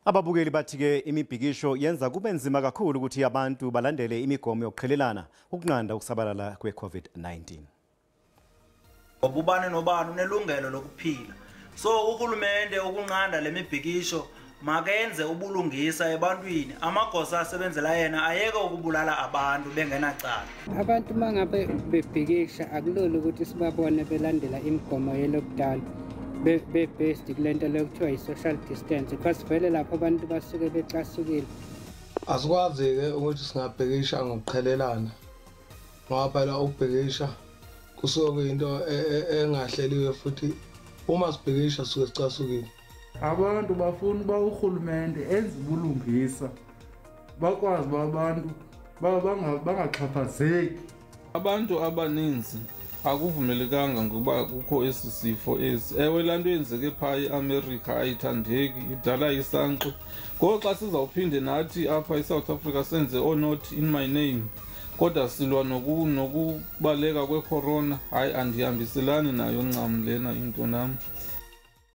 Ababukeli bathi-ke imibhikisho yenza kube nzima kakhulu ukuthi abantu balandele imigomo yokuqhelelana ukunqanda ukusabalala kwe-COVID-19. Ngoba ubani nobani unelungelo lokuphila. So uhulumende ukunqanda lemibhikisho makenze ubulungisa ebantwini, amagosa asebenzela yena ayeke ukubulala abantu bengenacala. Abantu mangabe bebhikisha akulula ukuthi sibabone belandela imigomo ye-lockdown be-based kule nto leyo kuthiwa i-social distance, because vele lapho abantu basuke becasukile. Asikwazi-ke ukuthi singabhekisha ngokuqhelelana, ngoba phela ukubhekisha kusuke kuyinto engahleliwe, futhi uma sibhekisha sisuke sicasukile. Abantu bafuna uba urhulumente enze ubulungisa, bakwazi uba abantu bangaxhaphazeki. Abantu abaninzi akuvumelekanga ngokuba kukho esi sifo esi. Ewe, laa nto yenzeke phaa eAmerica ayithandeki, idala isankxwe. Ngoku xa sizawuphinde nathi apha eSouth Africa senze oo-not in my name, kodwa silwa nokubaleka kwekhorona, hayi, andihambiselani nayo ncam lena into nam.